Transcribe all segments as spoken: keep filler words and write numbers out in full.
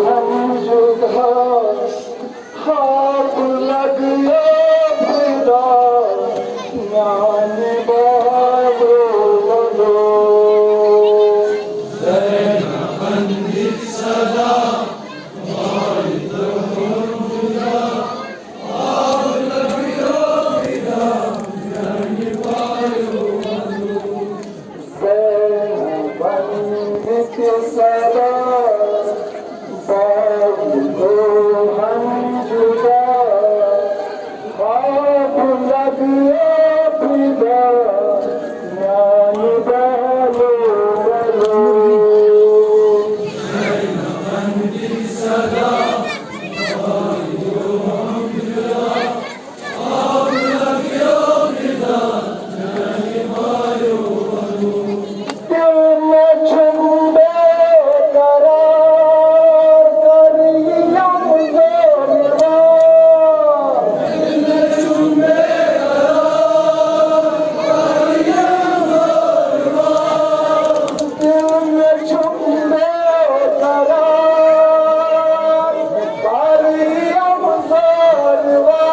ہم جدا، ہاپ لگ یا فدا، میانہِ بالو ولو۔ زینبن تہِ صدا، باقی دو ہم جدا، خواب لگ یا فدا، میانہِ بالو ولو۔ دل مےٚ چھُم بے قرار، کر یِم زور وار۔ دل مےٚ چھُم بے قرار، کر یِم زور وار۔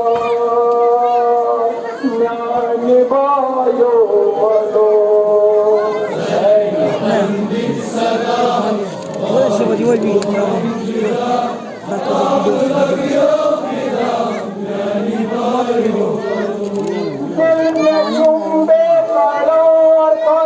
دل مےٚ چھُم بے قرار، کر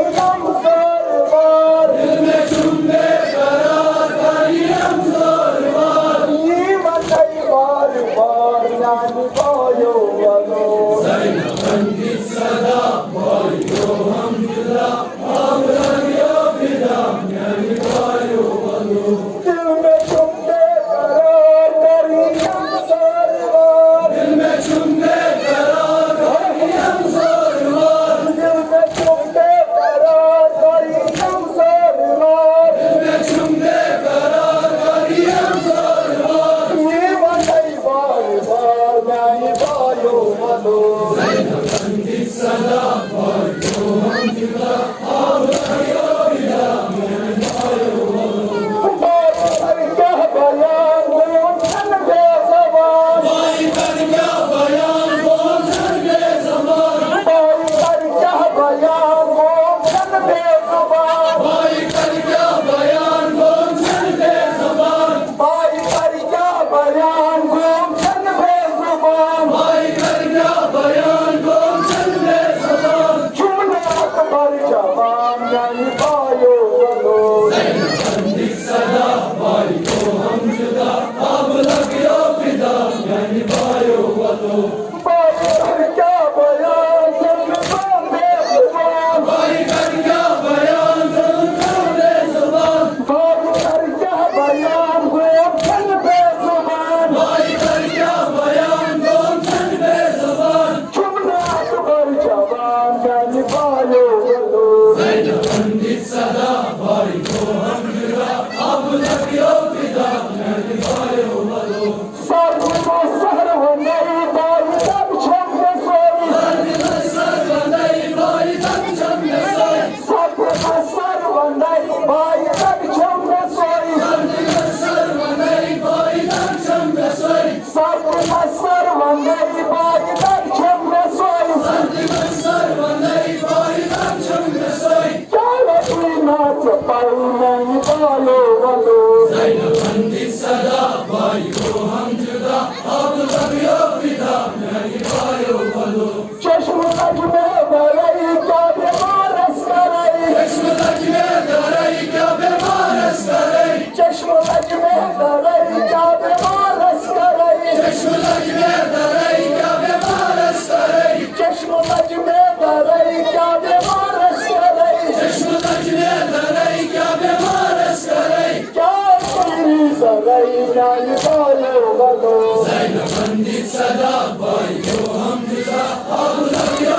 یِم زور وار۔ دل مےٚ چھُم بے قرار، کر یِم زور وار۔ یی وَنَے وار وار، میانہِ بایو ولو۔ دل مےٚ چھُم بے قرار، کر یِم زور وار۔ دل مےٚ چھُم بے قرار، کر یِم زور وار۔ دل مےٚ چھُم بے قرار، کر یِم زور وار۔ دل مےٚ چھُم بے قرار، کر یِم زور وار۔ یی وَنَے وار وار، میانہِ بایو ولو۔ بھائی کر کیا بیان، گوم چھن بے زبان۔ بھائی کر کیا بیان، گوم چھن بے زبان۔ بھائی کر کیا بیان، گوم چھن بے زبان۔ بھائی کر کیا بیان، گوم چھن بے زبان۔ بھائی کر کیا بیان، گوم چھن بے زبان۔ بھائی کر کیا بیان، گوم چھن بے زبان۔ چھُم نہٕ اکبر جوان، میانہِ بایو ولو۔ زینبن دِژ صدا، بھائی کو ہم جدا، اب لگ یا فدا، میانہِ بایو ولو۔ بھائی کر کیا بیان، زن گوم بے زبان۔ بھائی کر کیا بیان، زن گوم بے زبان۔ بھائی کر کیا بیان، گوم چھن بے زبان۔ بھائی کر کیا بیان، گوم چھن بے زبان۔ چھُم نہٕ اکبر جوان، میانہِ بایو ولو۔ زینبن دِژ صدا، بھائی کو ہم جدا، اب لگ یا فدا، میانہِ بایو ولو۔ سر سر وندے بھائی، تب چھم نسوئی۔ سر سر وندے بھائی، تب چھم نسوئی۔ سر سر وندے بھائی، تب چھم نسوئی۔ سر سر وندے بھائی، تب چھم نسوئی۔ سر سر وندے بھائی، تب چھم نسوئی۔ سر سر وندے بھائی، تب چھم نسوئی۔ کیا ربی ناچ پائی، میانہِ بایو ولو۔ زینبن دِژ صدا، بھائی کو ہم جدا، اب لگ یا فدا، میانہِ بایو ولو۔ چشم لج میں دارے، کیا بیمارس کرے؟ چشم لج میں دارے، کیا بیمارس کرے؟ چشم لج میں دارے، کیا بیمارس کرے؟ چشم لج میں دارے، کیا بیمارس کرے؟ چشم لج میں دارے، کیا بیمارس کرے؟ چشم لج میں دارے، کیا بیمارس کرے؟ کیا تیری زرعی، میانہِ بایو ولو۔ زینبن دِژ صدا، بھائی کو ہم جدا، اب لگ یا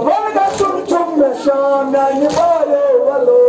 وَلہٕ گژھُن چھُم مےٚ شام میٛانہِ بایو وَلو۔